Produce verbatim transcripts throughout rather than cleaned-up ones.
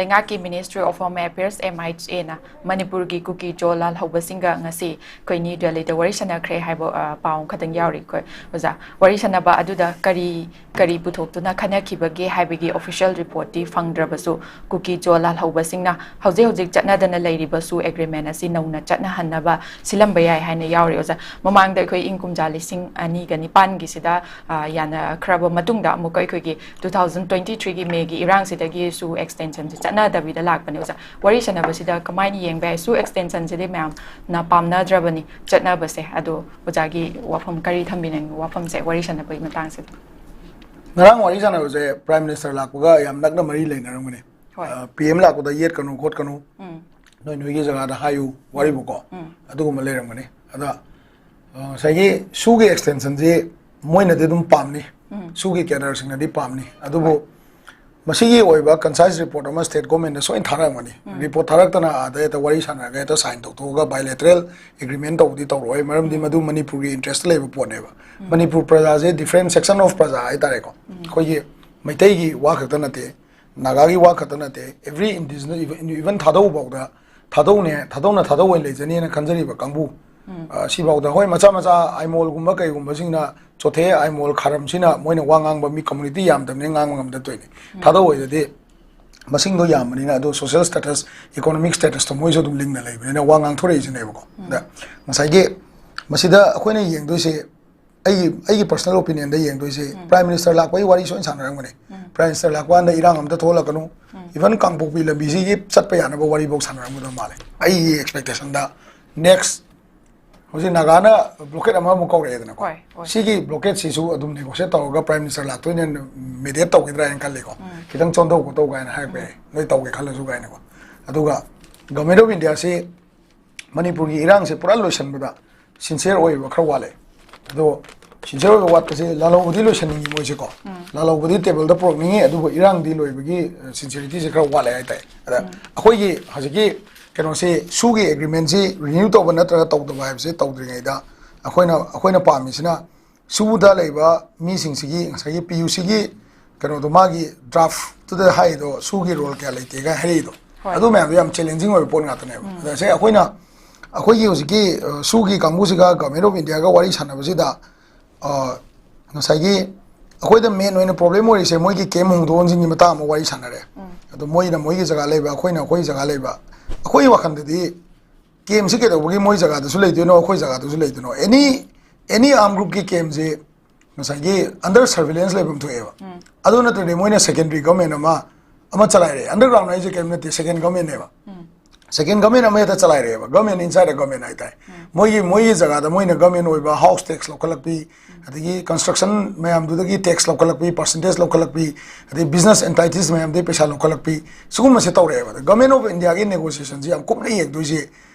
ꯂꯩꯉꯥꯛꯀꯤ Ministry of Home Affairs, M H A ꯅ ꯃꯅꯤꯄꯨꯔꯒꯤ ꯀꯨꯀꯤ ꯖꯣ ꯂꯥꯜꯍꯧꯕꯁꯤꯡꯒ ꯉꯁꯤ ꯑꯩꯈꯣꯏ ꯅ꯭ꯌꯨ ꯗꯦꯜꯂꯤꯗ ꯋꯥꯔꯤ ꯁꯥꯟꯅꯈ꯭ꯔꯦ ꯍꯥꯏꯕ, ꯑ, ꯄꯥꯎ ꯑꯃꯈꯛꯇꯪ ꯌꯥꯎꯔꯤ ꯑꯩꯈꯣꯏ ꯑꯣꯖꯥ꯫ ꯋꯥꯔꯤ ꯁꯥꯟꯅꯕ ꯑꯗꯨꯗ ꯀꯔꯤ, ꯀꯔꯤ ꯄꯨꯊꯣꯛꯇꯨꯅ ꯈꯟꯅꯈꯤꯕꯒꯦ ꯍꯥꯏꯕꯒꯤ official report ꯇꯤ ꯐꯪꯗ꯭ꯔꯕꯁꯨ, ꯀꯨꯀꯤ ꯖꯣ ꯂꯥꯜꯍꯧꯕꯁꯤꯡꯅ ꯍꯧꯖꯤꯛ ꯍꯧꯖꯤꯛ ꯆꯠꯅꯗꯅ ꯂꯩꯔꯤꯕ SoO agreement ꯑꯁꯤ ꯅꯧꯅ ꯆꯠꯅꯍꯟꯅꯕ ꯁꯤꯜꯂꯝꯕ ꯌꯥꯏ ꯍꯥꯏꯅ ꯌꯥꯎꯔꯤ ꯑꯣꯖꯥ꯫ ꯃꯃꯥꯡꯗ ꯑꯩꯈꯣꯏ ꯏꯪ ꯀꯨꯝꯖꯥ ꯂꯤꯁꯤꯡ ꯑꯅꯤꯒ ꯅꯤꯄꯥꯟꯒꯤꯁꯤꯗ, ꯑ, ꯌꯥꯅꯈ꯭ꯔꯕ ꯃꯇꯨꯡꯗ ꯑꯃꯨꯛꯀ ꯑꯩꯈꯣꯏꯒꯤ two thousand twenty three ꯒꯤ May ꯒꯤ ꯏꯔꯥꯡꯁꯤꯗꯒꯤꯁꯨ extension ꯁꯦ ꯆꯠꯅꯗꯕꯤꯗ ꯂꯥꯛꯄꯅꯦ ꯑꯣꯖꯥ꯫ ꯋꯥꯔꯤ ꯁꯥꯟꯅꯕꯁꯤꯗ ꯀꯃꯥꯏꯅ ꯌꯦꯡꯕ ꯌꯥꯏ? SoO extension ꯁꯤꯗꯤ ꯃꯌꯥꯝꯅ ꯄꯥꯝꯅꯗ꯭ꯔꯕꯅꯤ, ꯆꯠꯅꯕꯁꯦ꯫ ꯑꯗꯣ ꯑꯣꯖꯥꯒꯤ ꯋꯥꯐꯝ ꯀꯔꯤ ꯊꯝꯕꯤꯅꯤꯡꯉꯤ ꯋꯥꯐꯝꯁꯦ ꯋꯥꯔꯤ ꯁꯥꯟꯅꯕꯒꯤ ꯃꯇꯥꯡꯁꯤꯗ? ꯉꯔꯥꯡ ꯋꯥꯔꯤ ꯁꯥꯟꯅꯕꯁꯦ Prime Minister ꯂꯥꯛꯄꯒ ꯌꯥꯝ ꯅꯛꯅ ꯃꯔꯤ ꯂꯩꯅꯔꯝꯒꯅꯤ꯫ ꯍꯣꯏ꯫ ꯑ, P M ꯂꯥꯛꯄꯗ ꯌꯦꯠꯀꯅꯨ ꯈꯣꯠꯀꯅꯨ, ꯎꯝ, ꯅꯣꯏ ꯅꯣꯏꯒꯤ ꯖꯒꯥꯗ ꯍꯥꯏꯌꯨ ꯋꯥꯔꯤꯕꯨꯀꯣ, ꯎꯝ, ꯑꯗꯨꯒꯨꯝꯕ ꯂꯩꯔꯝꯒꯅꯤ꯫ ꯑꯗ, ꯑ, ꯉꯁꯥꯏꯒꯤ SoO ꯒꯤ extension ꯁꯤ ꯃꯣꯏꯅꯗꯤ ꯑꯗꯨꯝ ꯄꯥꯝꯅꯤ, ꯎꯝ, SoO ꯒꯤ cadre ꯁꯤꯡꯅꯗꯤ ꯄꯥꯝꯅꯤ꯫ ꯑꯗꯨꯕꯨ ꯃꯁꯤꯒꯤ ꯑꯣꯏꯕ concise report ꯑꯃ state government ꯅ ꯁꯣꯏꯅ ꯊꯥꯔꯛꯑꯝꯒꯅꯤ꯫ Report ꯊꯥꯔꯛꯇꯅ ꯑꯥꯗ ꯍꯦꯛꯇ ꯋꯥꯔꯤ ꯁꯥꯟꯅꯔꯒ ꯍꯦꯛꯇ sign ꯇꯧꯊꯣꯛꯑꯒ bilateral agreement ꯇꯧꯕꯗꯤ ꯇꯧꯔꯛꯑꯣꯏ, ꯃꯔꯝꯗꯤ ꯃꯗꯨ ꯃꯅꯤꯄꯨꯔꯒꯤ interest ꯇ ꯂꯩꯕ ꯄꯣꯠꯅꯦꯕ꯫ ꯃꯅꯤꯄꯨꯔ ꯄ꯭ꯔꯖꯥꯁꯦ different section of ꯄ꯭ꯔꯖꯥ ꯍꯥꯏꯇꯥꯔꯦꯀꯣ꯫ ꯑꯩꯈꯣꯏꯒꯤ ꯃꯩꯇꯩꯒꯤ ꯋꯥ ꯈꯛꯇ ꯅꯠꯇꯦ, ꯅꯥꯒꯥꯒꯤ ꯋꯥ ꯈꯛꯇ ꯅꯠꯇꯦ, every indigenous, even, even ꯊꯥꯗꯧ ꯐꯥꯎꯗ ꯊꯥꯗꯧꯅꯦ, ꯊꯥꯗꯧꯅ ꯊꯥꯗꯧ ꯑꯣꯏꯅ ꯂꯩꯖꯅꯤꯅ ꯈꯟꯖꯔꯤꯕ ꯀꯥꯡꯕꯨ, ꯑ, ꯁꯤꯐꯥꯎꯗ, ꯍꯣꯏ, ꯃꯆꯥ ꯃꯆꯥ ꯑꯥꯏꯃꯣꯜꯒꯨꯝꯕ ꯀꯩꯒꯨꯝꯕꯁꯤꯡꯅ, ꯆꯣꯊꯦ, ꯑꯥꯏꯃꯣꯜ, ꯈꯥꯔꯝꯁꯤꯅ ꯃꯣꯏꯅ ꯋꯥ ꯉꯥꯡꯕ ꯃꯤ community ꯌꯥꯝꯗꯕꯅꯤꯅ ꯉꯥꯡꯕ ꯉꯝꯗ ꯇꯣꯏꯅꯤ꯫ ꯊꯥꯗꯧ ꯑꯣꯏꯔꯗꯤ ꯃꯁꯤꯡꯗꯣ ꯌꯥꯝꯕꯅꯤꯅ, ꯑꯗꯨ social status, economic status ꯇꯣ ꯃꯣꯏꯁꯨ ꯑꯗꯨꯝ ꯂꯤꯡꯅ ꯂꯩꯕꯅꯤꯅ ꯋꯥ ꯉꯥꯡꯊꯣꯔꯛꯏꯁꯤꯅꯦꯕꯀꯣ꯫ ꯑꯗ ꯉꯁꯥꯏꯒꯤ ꯃꯁꯤꯗ ꯑꯩꯈꯣꯏꯅ ꯌꯦꯡꯗꯣꯏꯁꯦ, ꯑꯩꯒꯤ, ꯑꯩꯒꯤ personal opinion ꯗ ꯌꯦꯡꯗꯣꯏꯁꯦ, Prime Minister ꯂꯥꯛꯄꯒꯤ ꯋꯥꯔꯤ ꯁꯣꯏꯅ ꯁꯥꯟꯅꯔꯝꯒꯅꯤ꯫ Prime Minister ꯂꯥꯛꯄ ꯀꯥꯟꯗ ꯏꯔꯥꯡ ꯑꯝꯇ ꯊꯣꯛꯍꯜꯂꯛꯀꯅꯨ, even ꯀꯥꯡꯄꯣꯛꯄꯤ ꯂꯝꯕꯤꯁꯤꯒꯤ ꯆꯠꯄ ꯌꯥꯅꯕ ꯋꯥꯔꯤꯐꯧ ꯁꯥꯟꯅꯔꯝꯒꯗꯕ ꯃꯥꯜꯂꯦ ꯑꯩꯒꯤ expectation ꯗ꯫ Next, ꯍꯧꯖꯤꯛ ꯅꯥꯒꯥꯅ blockade ꯑꯃꯃꯨꯛ ꯀꯧꯔꯛꯑꯦꯗꯅꯀꯣ꯫ ꯍꯣꯏ, ꯍꯣꯏ꯫ ꯁꯤꯒꯤ blockade ꯁꯤꯁꯨ ꯑꯗꯨꯝ negotiate ꯇꯧꯔꯒ Prime Minister ꯂꯥꯛꯇꯣꯏꯅꯦ, mediate ꯇꯧꯈꯤꯗ꯭ꯔꯥ ꯍꯥꯏꯅ ꯈꯜꯂꯤꯀꯣ꯫ ꯈꯤꯇꯪ ꯆꯣꯟꯊꯧ ꯈꯣꯠꯇꯧ ꯀꯥꯏꯅ ꯍꯥꯏꯔꯛꯄ ꯌꯥꯏ, ꯅꯣꯏ ꯇꯧꯒꯦ ꯈꯜꯂꯁꯨ ꯀꯥꯏꯅꯀꯣ꯫ ꯑꯗꯨꯒ Government of India ꯁꯤ ꯃꯅꯤꯄꯨꯔꯒꯤ ꯏꯔꯥꯡꯁꯦ ꯄꯨꯔꯥ ꯂꯣꯏꯁꯤꯟꯕꯗ sincere ꯑꯣꯏꯕ ꯈꯔ ꯋꯥꯠꯂꯦ꯫ ꯑꯗꯣ sincere ꯑꯣꯏꯕ ꯋꯥꯠꯄꯁꯦ ꯂꯥꯜꯍꯧꯕꯗꯤ ꯂꯣꯏꯁꯤꯟꯅꯤꯡꯉꯤ ꯃꯣꯏꯁꯦꯀꯣ꯫ ꯂꯥꯜꯍꯧꯕꯗꯤ table ꯗ ꯄꯨꯔꯛꯅꯤꯡꯉꯤ, ꯑꯗꯨꯕꯨ ꯏꯔꯥꯡꯗꯤ ꯂꯣꯏꯕꯒꯤ, ꯑ, sincerity ꯁꯦ ꯈꯔ ꯋꯥꯠꯂꯦ ꯍꯥꯏꯇꯥꯔꯦ꯫ ꯑꯗ ꯑꯩꯈꯣꯏꯒꯤ ꯍꯧꯖꯤꯛꯀꯤ ꯀꯩꯅꯣꯁꯤ, SoO ꯒꯤ agreement ꯁꯤ renew ꯇꯧꯕ ꯅꯠꯇ꯭ꯔꯒ ꯇꯧꯗꯕ ꯍꯥꯏꯕꯁꯦ ꯇꯧꯗ꯭ꯔꯤꯉꯩꯗ ꯑꯩꯈꯣꯏꯅ, ꯑꯩꯈꯣꯏꯅ ꯄꯥꯝꯃꯤꯁꯤꯅ SoO ꯗ ꯂꯩꯕ ꯃꯤꯁꯤꯡꯁꯤꯒꯤ ꯉꯁꯥꯏꯒꯤ P U C ꯒꯤ ꯀꯩꯅꯣꯗꯣ, ꯃꯥꯒꯤ ꯗ꯭ꯔꯥꯐꯇꯨꯗ ꯍꯥꯏꯗꯣ ꯁꯨꯒꯤ ꯔꯣꯜ ꯀꯌꯥ ꯂꯩꯇꯦ ꯀꯥꯏꯅ ꯍꯥꯏꯔꯛꯏꯗꯣ꯫ ꯍꯣꯏ꯫ ꯑꯗꯨ ꯃꯌꯥꯝꯗꯣ ꯌꯥꯝ ꯆꯦꯂꯦꯟꯖꯤꯡ ꯑꯣꯏꯕ ꯄꯣꯠ ꯉꯥꯛꯇꯅꯦꯕ꯫ ꯎꯝ꯫ ꯑꯗ ꯉꯁꯥꯏ ꯑꯩꯈꯣꯏꯅ, ꯑꯩꯈꯣꯏꯒꯤ ꯍꯧꯖꯤꯛꯀꯤ, ꯑ, ꯁꯨꯒꯤ ꯀꯥꯡꯕꯨꯁꯤꯒ Government of Indiaꯒ ꯋꯥꯔꯤ ꯁꯥꯟꯅꯕꯁꯤꯗ, ꯑ, ꯉꯁꯥꯏꯒꯤ ꯑꯩꯈꯣꯏꯗ ꯃꯦꯟ ꯑꯣꯏꯅ ꯄ꯭ꯔꯣꯕ꯭ꯂꯦꯝ ꯑꯣꯏꯔꯤꯁꯦ ꯃꯣꯏꯒꯤ ꯀꯦꯝ ꯍꯣꯡꯗꯣꯛ ꯍꯣꯟꯖꯤꯟꯒꯤ ꯃꯇꯥꯡ ꯑꯃ ꯋꯥꯔꯤ ꯁꯥꯟꯅꯔꯦ꯫ ꯎꯝ꯫ ꯑꯗꯣ ꯃꯣꯏꯅ ꯃꯣꯏꯒꯤ ꯖꯒꯥ ꯂꯩꯕ, ꯑꯩꯈꯣꯏꯅ ꯑꯩꯈꯣꯏ ꯖꯒꯥ ꯂꯩꯕ꯫ ꯑꯩꯈꯣꯏꯒꯤ ꯋꯥꯈꯜꯗꯗꯤ ꯀꯦꯝꯁꯤ ꯀꯩꯗꯧꯕꯒꯤ ꯃꯣꯏ ꯖꯒꯥꯗꯁꯨ ꯂꯩꯗꯣꯏꯅꯣ, ꯑꯩꯈꯣꯏ ꯖꯒꯥꯗꯁꯨ ꯂꯩꯗꯣꯏꯅꯣ? Any, any armed groupꯀꯤ ꯀꯦꯝꯁꯤ ꯉꯁꯥꯏꯒꯤ under surveillance ꯂꯩꯐꯝ ꯊꯣꯛꯑꯦꯕ꯫ ꯎꯝ꯫ ꯑꯗꯨ ꯅꯠꯇ꯭ꯔꯗꯤ ꯃꯣꯏꯅ secondary government ꯑꯃ, ꯑꯃ ꯆꯂꯥꯏꯔꯦ꯫ Underground ꯍꯥꯏꯁꯦ ꯀꯩꯝ ꯅꯠꯇꯦ, second governmentꯅꯦꯕ꯫ ꯎꯝ꯫ Second government ꯑꯃ ꯍꯦꯛꯇ ꯆꯂꯥꯏꯔꯛꯑꯦꯕ, government inside a government ꯍꯥꯏꯇꯥꯔꯦ꯫ ꯎꯝ꯫ ꯃꯣꯏꯒꯤ, ꯃꯣꯏꯒꯤ ꯖꯒꯥꯗ ꯃꯣꯏꯅ government ꯑꯣꯏꯕ house tax ꯂꯧꯈꯠꯂꯛꯄꯤ, ꯑꯗꯒꯤ construction ꯃꯌꯥꯝꯗꯨꯗꯒꯤ tax ꯂꯧꯈꯠꯂꯛꯄꯤ, percentage ꯂꯧꯈꯠꯂꯛꯄꯤ, ꯑꯗꯩ business entities ꯃꯌꯥꯝꯗꯒꯤ ꯄꯩꯁꯥ ꯂꯧꯈꯠꯂꯛꯄꯤ, ꯁꯤꯒꯨꯝꯕꯁꯦ ꯇꯧꯔꯛꯑꯦꯕ꯫ ꯑꯗ Government of Indiaꯒꯤ negotiationꯁꯤ ꯌꯥꯝ ꯀꯨꯞꯅ ꯌꯦꯡꯗꯣꯏꯁꯦ,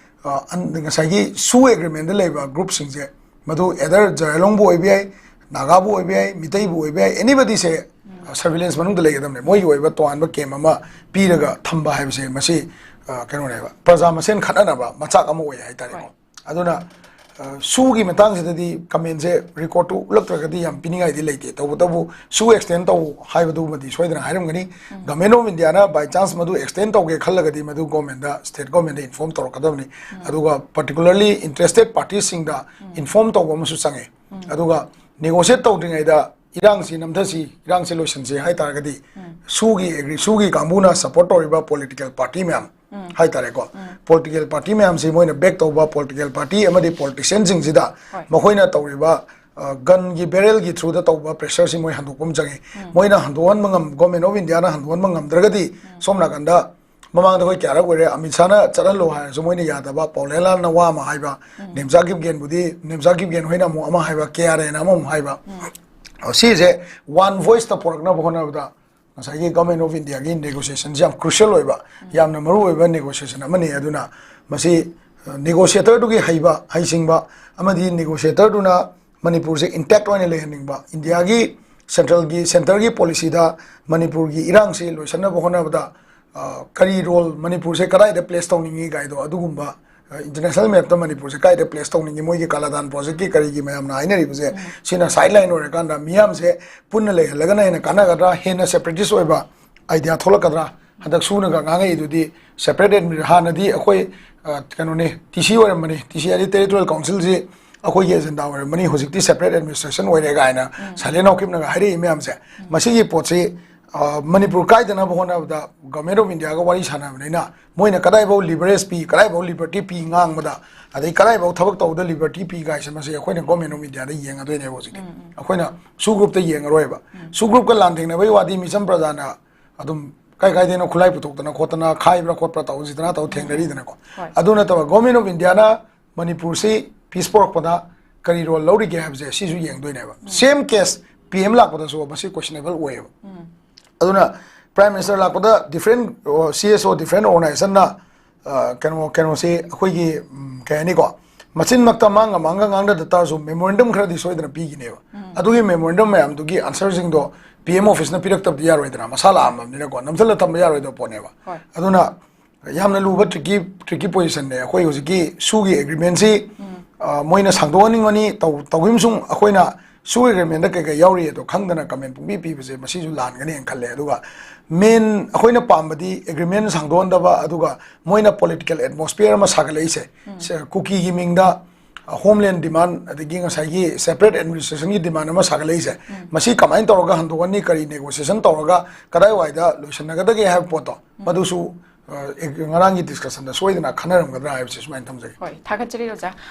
ꯑ, ꯑꯟ-, ꯉꯁꯥꯏꯒꯤ ꯁꯨ agreementꯗ ꯂꯩꯕ groupꯁꯤꯡꯁꯦ, ꯃꯗꯨ either ꯖꯥꯏꯂꯣꯡꯕꯨ ꯑꯣꯏꯕ ꯌꯥꯏ, ꯅꯥꯒꯥꯕꯨ ꯑꯣꯏꯕ ꯌꯥꯏ, ꯃꯤꯇꯩꯕꯨ ꯑꯣꯏꯕ ꯌꯥꯏ, anybodyꯁꯦ, ꯑ, surveillance ꯃꯅꯨꯡꯗ ꯂꯩꯒꯗꯕꯅꯦ꯫ ꯃꯣꯏꯒꯤ ꯑꯣꯏꯕ ꯇꯣꯉꯥꯟꯕ ꯀꯦꯝ ꯑꯃ ꯄꯤꯔꯒ ꯊꯝꯕ ꯍꯥꯏꯕꯁꯦ, ꯃꯁꯤ, ꯑ, ꯀꯩꯅꯣꯅꯦꯕ, ꯄ꯭ꯔꯖꯥ ꯃꯁꯦꯟ ꯈꯠꯅꯅꯕ ꯃꯆꯥꯛ ꯑꯃ ꯑꯣꯏ ꯍꯥꯏꯇꯥꯔꯦꯀꯣ꯫ ꯍꯣꯏ꯫ ꯑꯗꯨꯅ, ꯑ, ꯁꯨꯒꯤ ꯃꯇꯥꯡꯁꯤꯗꯗꯤ commentꯁꯦ recordꯇꯨ ꯎꯠꯂꯛꯇ꯭ꯔꯒꯗꯤ ꯌꯥꯝ ꯄꯤꯅꯤꯡꯉꯥꯏꯗꯤ ꯂꯩꯇꯦ꯫ ꯇꯧꯕꯇꯕꯨ ꯁꯨ extend ꯇꯧ ꯍꯥꯏꯕꯗꯨꯃꯗꯤ ꯁꯣꯏꯗꯅ ꯍꯥꯏꯔꯝꯒꯅꯤ꯫ ꯎꯝ꯫ Government of Indiaꯅ by chance ꯃꯗꯨ extend ꯇꯧꯒꯦ ꯈꯜꯂꯒꯗꯤ ꯃꯗꯨ governmentꯗ, state governmentꯗ inform ꯇꯧꯔꯛꯀꯗꯕꯅꯤ꯫ ꯎꯝ꯫ ꯑꯗꯨꯒ particularly interested partiesꯁꯤꯡꯗ ꯎꯝ꯫ inform ꯇꯧꯕ ꯑꯃꯁꯨ ꯆꯪꯉꯦ꯫ ꯎꯝ꯫ ꯑꯗꯨꯒ negotiate ꯇꯧꯗ꯭ꯔꯤꯉꯩꯗ ꯏꯔꯥꯡꯁꯤ ꯅꯝꯊꯁꯤ, ꯏꯔꯥꯡꯁꯤ ꯂꯣꯏꯁꯤꯟꯁꯤ ꯍꯥꯏ ꯇꯥꯔꯒꯗꯤ, ꯎꯝ꯫ ꯁꯨꯒꯤ ꯑꯦꯒ꯭ꯔꯤ-, ꯁꯨꯒꯤ ꯀꯥꯡꯕꯨꯅ support ꯇꯧꯔꯤꯕ political party ꯃꯌꯥꯝ ꯎꯝ꯫ ꯍꯥꯏ ꯇꯥꯔꯦꯀꯣ, ꯎꯝ꯫ Political party ꯃꯌꯥꯝꯁꯤ ꯃꯣꯏꯅ back ꯇꯧꯕ political party ꯑꯃꯗꯤ politicianꯁꯤꯡꯁꯤꯗ ꯍꯣꯏ꯫ ꯃꯈꯣꯏꯅ ꯇꯧꯔꯤꯕ, ꯑ, gunꯒꯤ barrelꯒꯤ throughꯗ ꯇꯧꯕ pressureꯁꯤ ꯃꯣꯏ ꯍꯟꯗꯣꯛꯄ ꯑꯃ ꯆꯪꯉꯤ꯫ ꯎꯝ꯫ ꯃꯣꯏꯅ ꯍꯟꯗꯣꯛꯍꯟꯕ ꯉꯝ-, Government of Indiaꯅ ꯍꯟꯗꯣꯛꯍꯟꯕ ꯉꯝꯗ꯭ꯔꯒꯗꯤ, ꯎꯝ꯫ ꯁꯣꯝ ꯅꯥꯀꯟꯗ ꯃꯃꯥꯡꯗ ꯑꯩꯈꯣꯏ ꯀꯌꯥꯔꯛ ꯑꯣꯏꯔꯦ, ꯑꯃꯤꯠ ꯁꯥꯍꯅ ꯆꯠꯍꯜꯂꯣ ꯍꯥꯏꯔꯁꯨ ꯃꯣꯏꯅ ꯌꯥꯗꯕ, ꯄꯥꯎꯂꯦꯟꯂꯥꯜꯅ ꯋꯥ ꯑꯃ ꯍꯥꯏꯕ, ꯎꯝ꯫ ꯅꯦꯝꯆꯥ ꯀꯤꯞꯒꯦꯟꯕꯨꯗꯤ, ꯅꯦꯝꯆꯥ ꯀꯤꯞꯒꯦꯟ ꯍꯣꯏꯅ ꯑꯃꯨꯛ ꯑꯃ ꯍꯥꯏꯕ, ꯀꯦ ꯑꯥꯔ ꯑꯦꯅ ꯑꯃꯃꯨꯛ ꯍꯥꯏꯕ꯫ ꯎꯝ꯫ ꯑ, ꯁꯤꯁꯦ one voiceꯇ ꯄꯨꯔꯛꯅꯕ ꯍꯣꯠꯅꯕꯗ ꯉꯁꯥꯏꯒꯤ Government of Indiaꯒꯤ negotiationꯁꯤ ꯌꯥꯝ crucial ꯑꯣꯏꯕ, ꯎꯝ꯫ ꯌꯥꯝꯅ ꯃꯔꯨ ꯑꯣꯏꯕ negotiation ꯑꯃꯅꯤ꯫ ꯑꯗꯨꯅ ꯃꯁꯤ, ꯑ, negotiatorꯗꯨꯒꯤ ꯍꯩꯕ, ꯍꯩꯁꯤꯡꯕ ꯑꯃꯗꯤ negotiatorꯗꯨꯅ ꯃꯅꯤꯄꯨꯔꯁꯦ intact ꯑꯣꯏꯅ ꯂꯩꯍꯟꯅꯤꯡꯕ, ꯏꯟꯗꯤꯌꯥꯒꯤ centralꯒꯤ, centreꯒꯤ policyꯗ ꯃꯅꯤꯄꯨꯔꯒꯤ ꯏꯔꯥꯡꯁꯤ ꯂꯣꯏꯁꯤꯟꯅꯕ ꯍꯣꯠꯅꯕꯗ, ꯑ, ꯀꯔꯤ role ꯃꯅꯤꯄꯨꯔꯁꯦ ꯀꯗꯥꯏꯗ place ꯇꯧꯅꯤꯡꯉꯤ ꯀꯥꯏꯗꯣ, ꯑꯗꯨꯒꯨꯝꯕ ꯏꯟꯇꯔꯅꯦꯁꯅꯦꯜ ꯃꯦꯞꯇ ꯃꯅꯤꯄꯨꯔꯁꯦ ꯀꯥꯏꯗ ꯄ꯭ꯂꯦꯁ ꯇꯧꯅꯤꯡꯉꯤ, ꯃꯣꯏꯒꯤ ꯀꯥꯂꯥꯗꯥꯟ ꯄ꯭ꯔꯣꯖꯦꯛꯀꯤ ꯀꯔꯤꯒꯤ ꯃꯌꯥꯝꯅ ꯍꯥꯏꯅꯔꯤꯕꯁꯦ, ꯁꯤꯅ ꯁꯥꯏꯠ ꯂꯥꯏꯟ ꯑꯣꯏꯔꯀꯥꯟꯗ ꯃꯤꯌꯥꯝꯁꯦ ꯄꯨꯟꯅ ꯂꯩꯍꯜꯂꯒꯅ ꯍꯦꯟꯅ ꯀꯥꯟꯅꯒꯗ꯭ꯔꯥ, ꯍꯦꯟꯅ ꯁꯦꯄꯔꯦꯇꯤꯁ ꯑꯣꯏꯕ ꯑꯥꯏꯗꯤꯌꯥ ꯊꯣꯛꯂꯛꯀꯗ꯭ꯔꯥ? ꯍꯟꯗꯛ ꯁꯨꯅꯒ ꯉꯥꯡꯉꯛꯏꯗꯨꯗꯤ ꯁꯦꯄꯔꯦꯠ ꯑꯦꯗꯃꯤ ꯍꯥꯟꯅꯗꯤ ꯑꯩꯈꯣꯏ ꯑ, ꯀꯩꯅꯣꯅꯤ, ꯇꯤ ꯁꯤ ꯑꯣꯏꯔꯝꯕꯅꯤ, ꯇꯤ ꯁꯤ ꯍꯥꯏꯗꯤ ꯇꯦꯔꯤꯇꯣꯔꯤꯌꯦꯜ ꯀꯥꯎꯟꯁꯤꯜꯁꯤ ꯑꯩꯈꯣꯏꯒꯤ ꯑꯦꯖꯦꯟꯗꯥ ꯑꯣꯏꯔꯝꯕꯅꯤ, ꯍꯧꯖꯤꯛꯇꯤ ꯁꯦꯄꯔꯦꯠ ꯑꯦꯗꯃꯤꯅꯤꯁꯇ꯭ꯔꯦꯁꯟ ꯑꯣꯏꯔꯦ ꯀꯥꯏꯅ ꯁꯥꯏꯂꯦꯟ ꯅꯥꯎꯀꯤꯞꯅꯒ ꯍꯥꯏꯔꯛꯏ ꯃꯌꯥꯝꯁꯦ꯫ ꯃꯁꯤꯒꯤ ꯄꯣꯠꯁꯤ ꯑ, ꯃꯅꯤꯄꯨꯔ ꯀꯥꯏꯗꯅꯕ ꯍꯣꯠꯅꯕꯗ ꯒꯚꯔꯟꯃꯦꯟ ꯑꯣꯐ ꯏꯟꯗꯤꯌꯥꯒ ꯋꯥꯔꯤ ꯁꯥꯟꯅꯕꯅꯤꯅ ꯃꯣꯏꯅ ꯀꯗꯥꯏꯐꯥꯎ ꯂꯤꯕꯔꯦꯖ ꯄꯤ, ꯀꯗꯥꯏꯐꯥꯎ ꯂꯤꯕꯔꯇꯤ ꯄꯤ ꯉꯥꯡꯕꯗ, ꯑꯗꯩ ꯀꯗꯥꯏꯐꯥꯎ ꯊꯕꯛ ꯇꯧꯕꯗ ꯂꯤꯕꯔꯇꯤ ꯄꯤ ꯀꯥꯏꯁꯦ, ꯃꯁꯤ ꯑꯩꯈꯣꯏꯅ ꯒꯚꯔꯟꯃꯦꯟ ꯑꯣꯐ ꯏꯟꯗꯤꯌꯥꯗ ꯌꯦꯡꯒꯗꯣꯏꯅꯦꯕ ꯍꯧꯖꯤꯛꯀꯤ꯫ ꯑꯩꯈꯣꯏꯅ ꯁꯨ ꯒ꯭ꯔꯨꯞꯇ ꯌꯦꯡꯉꯔꯣꯏꯕ꯫ ꯁꯨ ꯒ꯭ꯔꯨꯞꯀ ꯂꯥꯟ ꯊꯦꯡꯅꯕꯒꯤ ꯋꯥꯗꯤ ꯃꯤꯆꯝ ꯄ꯭ꯔꯖꯥꯅ ꯑꯗꯨꯝ ꯀꯥꯏ ꯀꯥꯏꯗꯩꯅꯣ ꯈꯨꯠꯂꯥꯏ ꯄꯨꯊꯣꯛꯇꯅ ꯈꯣꯠꯇꯅ ꯈꯥꯏꯕ꯭ꯔꯥ ꯈꯣꯠꯄ꯭ꯔꯥ ꯇꯧꯁꯤꯗꯅ ꯇꯧ ꯊꯦꯡꯅꯔꯤꯗꯅꯀꯣ꯫ ꯑꯗꯨ ꯅꯠꯇꯕ ꯒꯣꯔꯃꯦꯟ ꯑꯣꯐ ꯏꯟꯗꯤꯌꯥꯅ ꯃꯅꯤꯄꯨꯔꯁꯤ ꯄꯤꯁ ꯄꯣꯔꯛꯄꯗ ꯀꯔꯤ ꯔꯣꯜ ꯂꯧꯔꯤꯒꯦ ꯍꯥꯏꯕꯁꯦ ꯁꯤꯁꯨ ꯌꯦꯡꯗꯣꯏꯅꯦꯕ꯫ ꯁꯦꯝ ꯀꯦꯁ ꯄꯤ ꯑꯦꯝ ꯂꯥꯛꯄꯗꯁꯨ ꯃꯁꯤ ꯀꯣꯏꯁꯅꯦꯕꯜ ꯑꯣꯏꯌꯦꯕ꯫ ꯑꯗꯨꯅ ꯄ꯭ꯔꯥꯏꯝ ꯃꯤꯅꯤꯁꯇꯔ ꯂꯥꯛꯄꯗ ꯗꯤꯐ꯭ꯔꯦꯟ ꯁꯤ ꯑꯦꯁ ꯑꯣ, ꯗꯤꯐ꯭ꯔꯦꯟ ꯑꯣꯔꯒꯅꯥꯏꯖꯦꯁꯟꯅ ꯀꯩꯅꯣ ꯀꯩꯅꯣꯁꯤ ꯑꯩꯈꯣꯏꯒꯤ ꯎꯝ, ꯀꯩ ꯍꯥꯏꯅꯤꯀꯣ, ꯃꯆꯤꯟꯃꯛꯇ ꯃꯥꯡꯒ ꯃꯥꯡꯒ ꯉꯥꯡꯅꯗ ꯇꯥꯔꯁꯨ ꯃꯦꯃꯣꯔꯦꯟꯗꯝ ꯈꯔꯗꯤ ꯁꯣꯏꯗꯅ ꯄꯤꯈꯤꯅꯦꯕ꯫ ꯑꯗꯨꯒꯤ ꯃꯦꯃꯣꯔꯦꯟꯗꯝ ꯃꯌꯥꯝꯗꯨꯒꯤ ꯑꯟꯁꯔꯁꯤꯡꯗꯣ ꯄꯤ ꯑꯦꯝ ꯑꯣꯐꯤꯁꯅ ꯄꯤꯔꯛꯇꯕꯗꯤ ꯌꯥꯔꯣꯏꯗꯅ, ꯃꯁꯥ ꯂꯥꯛꯑꯝꯃꯕꯅꯤꯅꯀꯣ ꯅꯝꯁꯤꯜꯂ ꯊꯝꯕ ꯌꯥꯔꯣꯏꯗꯕ ꯄꯣꯠꯅꯦꯕ꯫ ꯑꯗꯨꯅ ꯌꯥꯝꯅ ꯂꯨꯕ ꯇ꯭ꯔꯤꯀꯤ ꯇ꯭ꯔꯤꯀꯤ ꯄꯣꯖꯤꯁꯟꯅꯦ꯫ ꯑꯩꯈꯣꯏ ꯍꯧꯖꯤꯛꯀꯤ ꯁꯨꯒꯤ ꯑꯦꯒ꯭ꯔꯤꯃꯦꯟꯁꯤ ꯃꯣꯏꯅ ꯁꯥꯡꯗꯣꯛꯍꯟꯅꯤꯡꯕꯅꯤ ꯇꯧ ꯇꯧꯈꯤꯕꯁꯨ ꯑꯩꯈꯣꯏꯅ ꯁꯨ ꯑꯦꯒ꯭ꯔꯤꯃꯦꯟꯗ ꯀꯩ ꯀꯩ ꯌꯥꯎꯔꯤ ꯑꯗꯣ ꯈꯪꯗꯅ ꯀꯃꯦꯟ ꯄꯨꯡꯄꯤ ꯄꯤꯕꯁꯦ ꯃꯁꯤꯁꯨ ꯂꯥꯟꯒꯅꯦꯅ ꯈꯜꯂꯦ꯫ ꯑꯗꯨꯒ ꯃꯦꯟ ꯑꯩꯈꯣꯏꯅ ꯄꯥꯝꯕꯗꯤ ꯑꯦꯒ꯭ꯔꯤꯃꯦꯟ ꯁꯥꯡꯗꯣꯛꯍꯟꯗꯕ, ꯑꯗꯨꯒ ꯃꯣꯏꯅ ꯄꯣꯂꯤꯇꯤꯀꯦꯜ ꯑꯦꯠꯃꯣꯁꯐꯤꯌꯔ ꯑꯃ ꯁꯥꯒꯠꯂꯛꯏꯁꯦ, ꯁꯦ, ꯀꯨꯀꯤꯒꯤ ꯃꯤꯡꯗ ꯍꯣꯝꯂꯦꯟ ꯗꯤꯃꯥꯟ ꯑꯗꯒꯤ ꯉꯁꯥꯏꯒꯤ ꯁꯦꯄꯔꯦꯠ ꯑꯦꯗꯃꯤꯅꯤꯁꯇ꯭ꯔꯦꯁꯟꯒꯤ ꯗꯤꯃꯥꯟ ꯑꯃ ꯁꯥꯒꯠꯂꯛꯏꯁꯦ, ꯃꯁꯤ ꯀꯃꯥꯏꯅ ꯇꯧꯔꯒ ꯍꯟꯗꯣꯛꯍꯟꯅꯤ, ꯀꯔꯤ ꯅꯦꯒꯣꯁꯤꯌꯦꯁꯟ ꯇꯧꯔꯒ ꯀꯗꯥꯏꯋꯥꯏꯗ ꯂꯣꯏꯁꯤꯟꯅꯒꯗꯒꯦ ꯍꯥꯏꯕ ꯄꯣꯠꯇꯣ, ꯃꯗꯨꯁꯨ ꯑ, ꯑꯦ, ꯉꯔꯥꯡꯒꯤ ꯗꯤꯁꯀꯁꯟꯗ ꯁꯣꯏꯗꯅ ꯈꯟꯅꯔꯝꯒꯗ꯭ꯔꯥ ꯍꯥꯏꯕꯁꯤ ꯁꯨꯃꯥꯏꯅ ꯊꯝꯖꯒꯦ꯫ ꯍꯣꯏ, ꯊꯥꯒꯠꯆꯔꯤ ꯑꯣꯖꯥ꯫